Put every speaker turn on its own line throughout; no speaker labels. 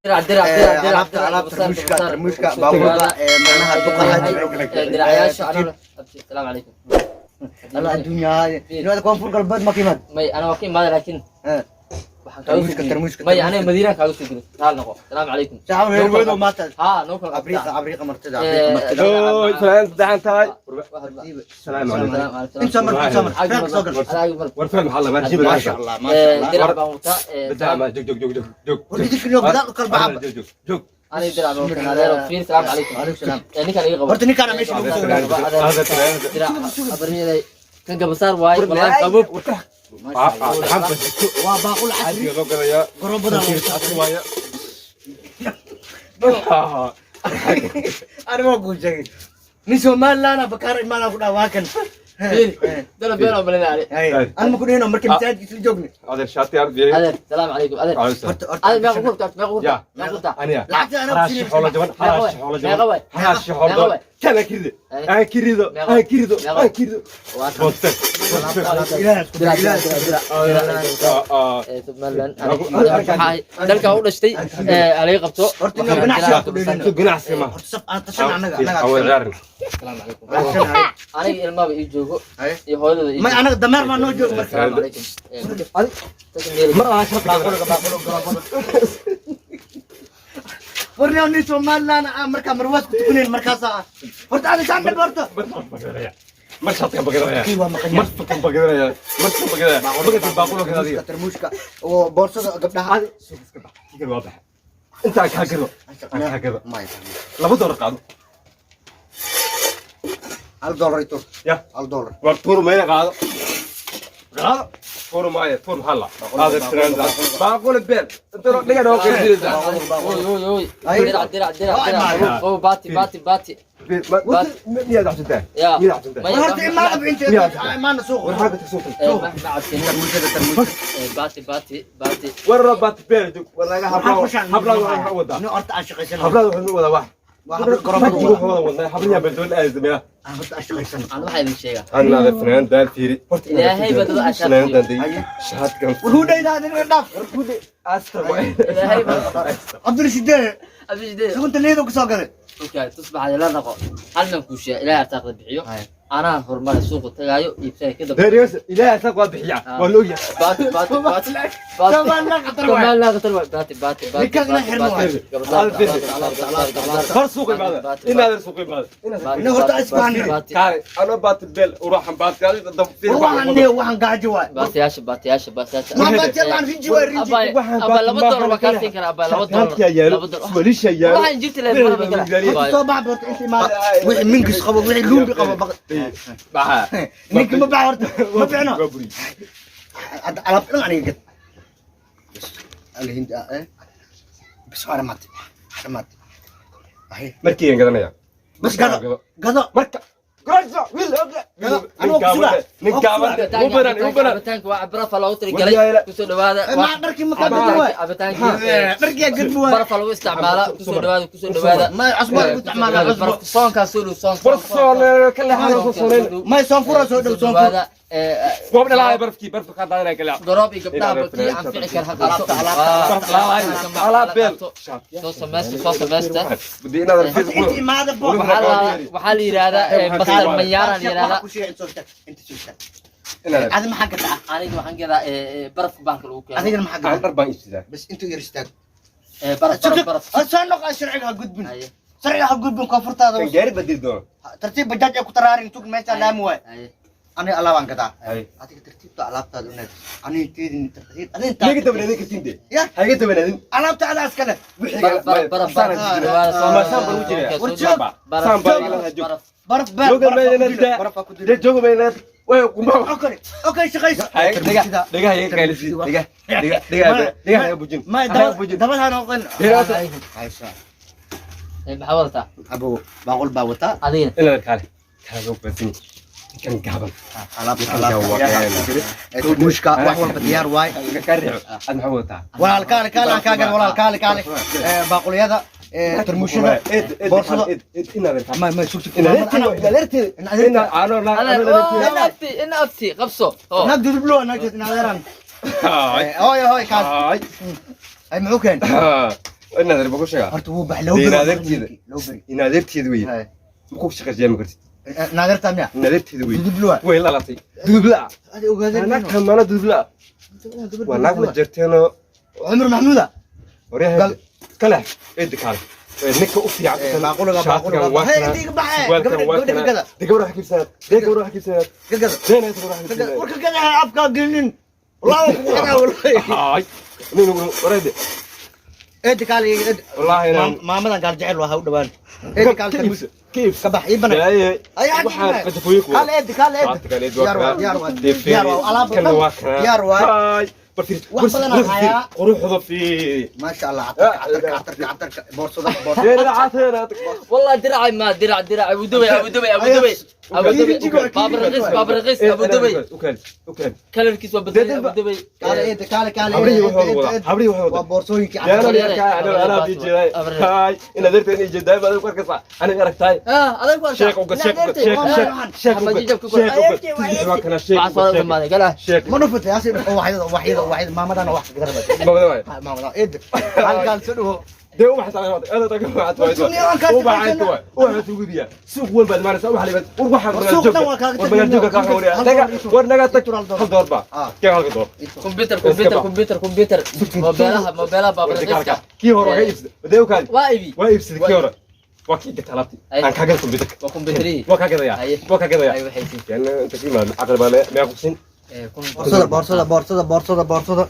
Dirac, dirac, dirac, dirac,
Alaabta,
dirac,
alaabta,
gabasaar,
tarmuushka,
gabasaar.
tarmuushka,
Kusoo
baabuurka,
dhawaada.
Macnaha duqa xaaji.
Diracyaasha
Tartiib.
Asalaamu calaykum.
Alla adduunyaa inaad Koonfur Galbeed ma ka imaad?
May, ana waa ka imaaday, laakiin waxaan kaaga soo
Tarmuushka,
gudbiyey.
tarmuushka,
May,
tarmuushka.
aniga Madiinaan kaaga soo gudbiyey. Raali noqo. Asalaamu calaykum.
Saxan reer wedo maanta.
Haa, noo kala
Abriiqa,
qabtaa.
abriiqa martida, abriiqa martida.
Oy, fanaanad dacan tahay. Salaamu calaykum.
Inta mar, inta mar, feerka soo gal.
War faham maxaa la marjiba.
Maasha Allah, maasha Allah.
Dirac baan wataa.
Bidaa ma joog, joog, joog, joog, joog.
War idinka iyo gadaal u kala baxa.
Joog, joog, joog.
Aniga dirac baan wataa, adeero. Fiir, salaamu calaykum.
Calaykum salaam.
Ninkaan iga qabo.
Horta ninkaana meesha lagu soo
Hada fanaanad.
Dirac abarniyaday. Kan gabasaar waaye, wallahi qabow.
Waa baaqul casri.
Caadiga loo gadayaa.
Garoobada loo
Casri waaye.
Ani waa kuu sheegay, nin Somaliland bakaar imaanaa ku dhaha waa kan.
Fiir, dala been oo malinaa ani.
Ani ma ku dhihino markii masaajidka isla joogni.
Adeer, shaati ardiye.
Adeer, salaamu calaykum, adeer.
Horta, horta.
Adeer, meeqa kurta? Meeqa kurta?
Ya.
Meeqa kurta?
Aniya.
Lacagta anaa ku
Xaraashi
siinay.
xoolo jaban, xaraashi xoolo
Meeqa
jaban.
waay?
Xaraashi xoolo jaban. Kana kirido. Aan kirido, aan kirido, aan kirido.
Waa kan.
Boostan.
Ilaahay isku
Dirac,
dar, Ilaahay
dirac,
isku dar.
dirac, dirac. Somaliland. Aniga dalka u dhashtay, alaga qabto.
Horta inuu ganacsi ku dheelina.
Ganacsi ma.
Horta saf aan tashan, annaga annaga.
Awal ciyaarin.
Asalaamu calaykum.
Tashan.
Aniga ilmaba ii joogo
Haye.
iyo hooyadooda ii
May,
joogo.
anaga dameer baa noo joogo marka.
Asalaamu calaykum.
Mar aan sharti.
Baaquliga, baaquliga, garoobada. Warniyow, nin Somaliland ah markaa marwaas ku tukunayn markaasaa ah. Horta adiga saan dhib horta.
Mar shartigan bagadaya.
Kii waa maqan
Mar
yahay.
shartigan bagadaya. Mar shartigan bagadaya. Bagadii baaqulo
Tarmuushka,
gadaadiga.
tarmuushka oo boorsada gabdhaha.
Suuq iska bax. Kigan waa baxa. Intaa kaa gado. Aan kaa gado.
May.
$2 qaado.
$1 i tur.
Ya.
$1.
War tuur mayna, qaado. Qaado. Tuur maayo, tuur maxaa la? Adeer fanaanad. Baaquli beel. Inta dhiga noo qeybinaysaa.
Oy, oy, oy. Dirac, dirac, dirac, dirac. Qabow, baati, baati, baati.
Miyaad cabsataa?
Ya.
Miyaad cabsataa?
May,
War horta imaana inta imaana suuqa.
War xagga tagso.
Ma cabsinin.
Tarmuushada, tarmuushada.
Baati, baati, baati.
War baat beel joog. War laga
Waxaan
habla.
ku shan.
Habla waxaan wadaa.
Nin horta aan shaqaysano.
Hablada waxaan wadaa wax.
Waa hablo garoobada
Raggu
wada.
waxaan wada wadnaa. Habliyaa beel doon aadamaya.
Aan horta aan shaqaysano.
Aan waxaa idin sheegaa.
Anna adeer fanaanad daan fiiri. Horta
Ilaahay baa dad ashaab
fanaanad daan.
Haye.
Shaadkan.
War hudhayda adiga dhaaf.
Asta waay.
Ilaahay baa
Cabdirashiidee.
Abishidee.
Sugunta leedo ku soo gaday.
Okay, tusbaxa la dhaqo. Hal man kuu sheega, Ilaahay arsaaqda bixiyo.
Haye.
Anaa horumar suuqa tagaayo, iibsanay ka daba.
Darius, Ilaahay asaga waa bixiyaa. Waa la ogyahay.
Baati, baati, baati. Baati.
Somaliland khatar waay.
Somaliland khatar waay. Baati, baati, baati.
Ninkaas la
baati,
xirmo
baati.
waay.
Gabasaar,
Hal fiiri.
gabasaar, gabasaar, gabasaar.
Hor suuq imaada.
Baati,
In adeer suuq imaada.
Nin horta isbaanay.
Baati.
Kaale, anoo baati beel uruxan baati adiga dab fiir.
War waxaan nee, waxaan gaajo waay.
Baatiyaasha, baatiyaasha, baatiyaasha.
Waxaan baatiyaal waxaan rinji waay, rinji.
Abaay, abaay, $2 baa kaa siin karaa, abaay, $2.
Halkaa yaalo.
$2.
Walisha yaalo.
Waxaan jirta lahayd maraba kale. Abaay.
Soo bax horta inta imaada. Wixii minkis qabo, wixii luumbi qabo.
Baxa.
Ninka ma bax horta. Ma ficno.
Waa buri.
Hadda alaab dhan aniga gad. Alhinda eh. Bas waa dhamaatay. Dhamaatay. Haye.
Markii aan garanaya.
Bas gado. Gado.
Marka Garaajo, wiil ogle.
Gado. Anuu ku sugaa.
Nin gaaban. U badan, u badan.
Cabitaanka waa barafa loogu talagalay. Kusoo dhawaada.
Ma dharkii ma ka gadi waay.
Cabitaankii
Dharkii gad waay.
barafa lagu isticmaalaa. Kusoo dhawaada, kusoo dhawaada.
Ma cusbo lagu isticmaalaa cusbo.
Barafka soonkaa soo dhow, soonka.
War soon ka leexan soo sooneen.
Ma soonfura soo dhow, soonfur.
Dhawaada.
Goob dhalaa barafkii, barafka ka daadanaya kala.
Garoob iyo gabdhaha kii anfici kara ha qaato.
Alaab beel.
Soo sameysta, soo sameysta.
Budii inaad
Horta inta imaada bo.
Waxaa la yidhaahdaa bastar manyaara la yidhaahdaa.
Ku sheegay soo istaag. Inta soo istaag.
Inaad
Adi maxaa gadaa?
Aniga waxaan gadaa barafka baanka lagu keeno.
Adigana maxaa
aan
gadaa?
dhar baan iibsadaa.
Bas intuu yar istaag.
Baraf, baraf, baraf.
Soo noq, sharciga ha gudbin.
Haye.
Sharciga ha gudbin koonfurtaada.
Kan gaari badil doono.
Tartiib, bajaaj ay ku taraarin tug meesha laami waay.
Haye.
Aniga alaabaan gadaa.
Haye.
Adiga tartiibta alaabtaada u naad. Aniga teedin tartiib. Adiga
Miyaga dabanaadin kartiin de?
Ya.
Ha iga dabanaadin.
Alaabta adaa iskale.
Baraf, baraf, baraf, baraf.
Ma saan baan u jiraa.
Soo
War joog.
Baraf,
Saan baan
baraf,
igala joog.
baraf.
Baraf baa.
Jooga meelna daa.
Baraf ku
Dee
dilo.
jooga meelna. Way kuma.
Okay, okay, shaqayso.
Dhiga, dhiga iga qaylisi. Dhiga, dhiga, dhiga, dhiga iga bujin.
Ma
Dhiga bujin.
dabada noqon.
Dhiga.
Haysa.
Maxaa wadataa?
Abo baaqul baa wataa.
Adigana?
Inaad kaale. Kaale loo badan. Kan gaaban.
Alaabta, alaabta. Tarmuushka wax walba diyaar waay.
Ka riixo. Aad maxaa wadataa?
Walaal kaale, kaale aan kaagan, walaal kaale, kaale. Baaqulyada, tarmuushada, boorsada. Ma sug sug.
Adeer, in abti, in abti qabso. Oo.
Naag dudublo, naag in adeeran. Hooy hooy kaas. Ay, muxuu keen?
Inaad arbo ku sheegaa.
Horta wuu baxay laba
Dee
beri.
naadirteeda.
Laba beri.
Inaadeerteeda weeye.
Haye.
Ma ku shaqaysiyaa ma kartid.
Naadirta miya?
Inaadeerteeda weeye.
Dudubluwa.
Way lalatay. Dudubla.
Adi ogaadeen.
Naagtan maana dudubla. Waa naag ma jirteenoo.
Cumar Maxmuuda.
Waryahay.
Gal.
Kale. Eedi kaale. Ninka u fiican.
Baaquliga, baaquliga.
Shaatigan waa
Hey,
kanaa.
inta iga baxee.
Surwaalkan
Gabadha-
waa
gabadha
kanaa.
gada.
Dee gabadha wax kiibsanaad. Dee gabadha wax kiibsanaad.
Gagada.
Dee naagta gabadha wax kiibsanaad.
Warka gada ha afkaa gelinin. Wallaahi waan kugu xidhaa wallahi.
Haay. Nin wareede.
Eedi kaale eedi.
Wallaahi inaan
Maamadan gaal jecel waa ha u dhawaan. Eedi kaale
ka
tarmuus.
iibso. Ka iibso.
Ka bax ii banay.
Daaye.
Ay, xagga
Waxaan
ii banay.
qatafooyin ku wada.
Kaale eedi kaale eedi.
Shaatigan eedi waa
Diyaar waa
kanaa.
diyaar waa.
Dee
Diyaar waa alaab
kana
dhan.
waa kanaa.
Diyaar waa.
Haay. Bal fiiri.
Wax badan aan hayaa.
Quruxda fiiri.
Maasha Allah catarka catarka catarka catarka boorsada boorsada.
Dee dhinacaasena.
والله درعي ما درع درع ابو دبي ابو دبي ابو دبي ابو دبي باب الرخيص باب الرخيص ابو دبي
Ukaali. Ukaali.
كلركيس وبدل ابو دبي
Kaale eedi kaale kaale.
Habrihii
eedi,
waxooda
eedi,
wada.
eedi.
Habrihii waxooda
Waa
wada.
boorsooyinkii
Dee anaa
catarka.
arkaa, anaa ii jeeday. Haay. Inaad darteed ii jeeday baad ku arkaysaa. Aniga aragtaay.
اه هذا يقول
Sheekh uga sheekh uga sheekh sheekh sheekh uga sheekh uga waa kana sheekh
مع
uga
صوت
sheekh
ما قال
sheekh
Ma dhufatay asi ubaxyada ubaxyada ubaxyada maamadana wax ka garabay.
mabada waay
Maamada eedi. Kaale kaale soo dhawo.
dee ubax tahay aad tahay ubax tahay
Sunni waan kaa
ubax ay tahay ubax ugu biya suuq walba aad maaraysaa ubax libaad war waxaan
War
magaal
suuq
joogga
dhan waa kaaga
war magaal joogga kaa wariya naga war naga tag hal door ba
Ah.
kee halka door
كمبيوتر كمبيوتر كمبيوتر كمبيوتر موبايلها موبايلها باب
war
الرخيص
halka kii hore waa ka iibsada dee ukaadi
وايبي
waa iibsaday kii hore waa kii gata alaabtii
Ay.
aan kaa gada kombiyuutarka
وكمبيوتري
waa kaa gadayaa
Aye.
waa kaa gadayaa
ايوه حيتي
yani inta kii maad caqli baa meeqa kusin
Boorsada boorsada boorsada boorsada boorsada.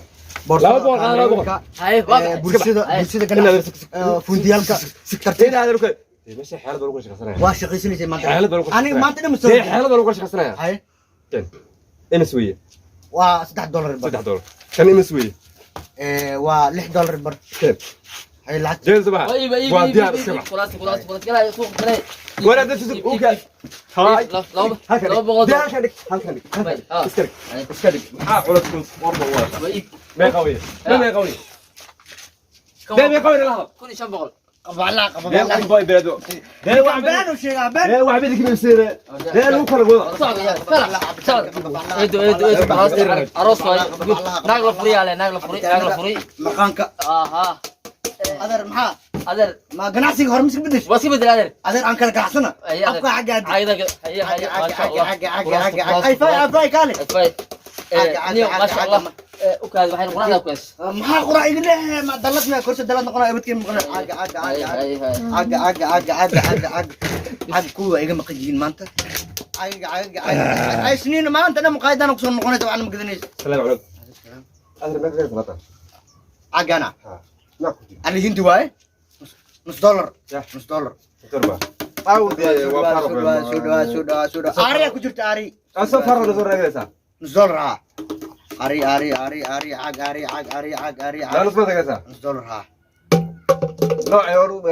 Laba boqol, laba boqol.
هاي
Ee, bulshada bulshada ganacsiga fundiyaalka tartiib
inaad ukaadi dee meesha xeelad baa lagu shaqaysanaya
waa shaqaysanaysay maanta
xeelad baa lagu
aniga maanta dhan ma soo
dee xeelad baa lagu shaqaysanaya
haye
kan imis weeye
waa $3 bar
$3 kan imis weeye
Ee, waa $6 bar
kan
haye lacag
jeel subax
وايبي ايبي
waa diyaar iska bax
خلاص خلاص خلاص كلا سوق كلا
ولا تسوق ukaadi haay
لو لو بغض
dee halkan dhig halkan dhig halkan dhig
Ah.
iska dhig iska dhig maxaa culus kun warba wada
وايبي
meeqa weeye dee meeqa weeye dee meeqa weeye la hadal
كل شنبغل
qabaclaa
dee
qabaclaa
wax boy beedo dee wax
been u sheegaa been
dee wax bidiki mibsiire dee lagu kala wada
ايدو ايدو ايدو خلاص عروس واي ناقل فري عليه ناقل فري ناقل فري
maqaanka
اها
adeer maxaa
adeer
ma ganacsiga hore miska bedeshay
waa iska bedel adeer
adeer aan kala ganacsana
Ay, adeer.
afka xagga aadi
عايدة هيا هيا ما شاء الله
xagga xagga xagga xagga ay fay ay fay kaale
fay
Xagga, xagga,
niyo ما
xagga,
شاء الله وكاد waxay quraxda ku hees
maxaa qura iga leeyahay ma dalad ma korsa dalad noqonaa ibadkii maqnaa xagga xagga
hay
xagga
hay hay
xagga xagga xagga xagga xagga xagga xagga kuwa iga maqan yihiin maanta xagga xagga xagga ay sniin maanta dhan muqaayadana kusoo noqonaysa waxna ma gadanaysa
salaam calaykum adeer meeqa ka salaata
xaggana
ha ma ku jiro
ani hindi waaye nus dollar
Yah.
nus dollar
door ba waa faro
soo dhawaa soo dhawaa soo dhawaa soo dhawaa aariyaa ku jirta aari
asoo faro soo raagaysa
nus dollar ah ari ari ari ari cag ari cag ari cag ari
la
cag
nus ma tagaysa
nus dollar ah
noocee oo ugu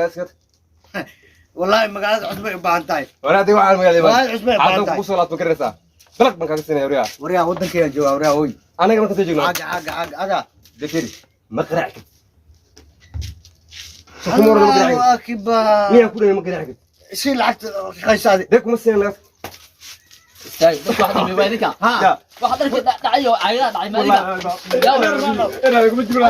wallaahi magaalada cusub ay u baahan tahay
wala adiga waxaan magaalada
magaalada cusub ay u baahan
hadda
tahay
kugu soo laabto garanaysaa balaq baan kaaga siinaya waryaa
waryaa waddankayaan joogaa waryaa oy
anaga marka soo joognaa
cag cag cag aga
dekeri ma qaraaci kartid so kuma oran ma qaraaci
Allahu
kartid
akbar
miyaan ku dhahay ma qaraaci kartid
si lacagta shaqaysaadi
dee kuma siinayn lacag
istaag dadku waxa dambe waa idinka
ha
ya
waxa dharka dhacayo caayada dhacay ma idinka yaa
inaa kuma jiro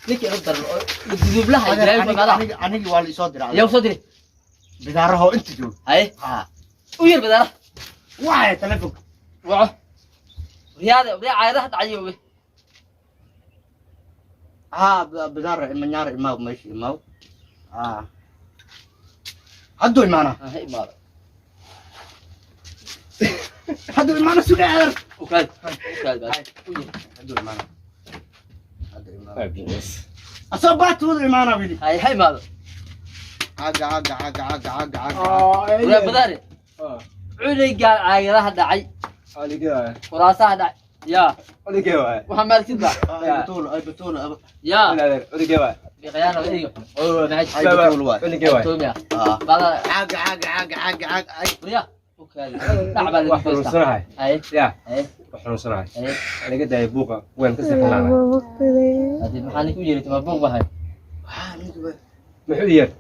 ninkii u daran oo dudublaha ibraahim
aniga
maada
aniga waa la isoo diray
yaa soo diray
bidaaraho inta joogo
haye
ha
u yar badaara
waxay telefonka
waco riyaada riyaa caayadaha dhacayo we
ha bidaara imanyaara imaaw meesha imaaw ha hadduu imaana
ha imaado
hadduu imaana suga adeer
ukaad ukaad baa u yar
hadduu imaana hadduu imaana asoo baatoodu imaana wili
haye ha imaado
caga caga caga caga caga caga
riyaa badaare cunaygaa caayadaha dhacay kuraasaha dhacay yaa waxaa maalkid ba
ay batuul ay batuul
yaa biqayaana iga oo maxay
ay batuul waay
toomiya
ha
bada
caga caga caga caga caga ay
riyaa ukaad dhac baa lagu
xanuunsanahay
haye
ya
haye
waa xanuunsanahay
haye
laga daayay buuqa waan ka seexanahay
hadii maxaa ninka u yeeratay ma buuq bahay
waxaa ninka ba
muxuu yeer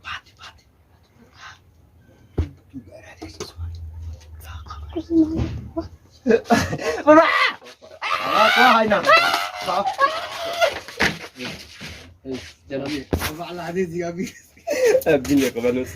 baati baati
Janabi.
Abdinya qabanos.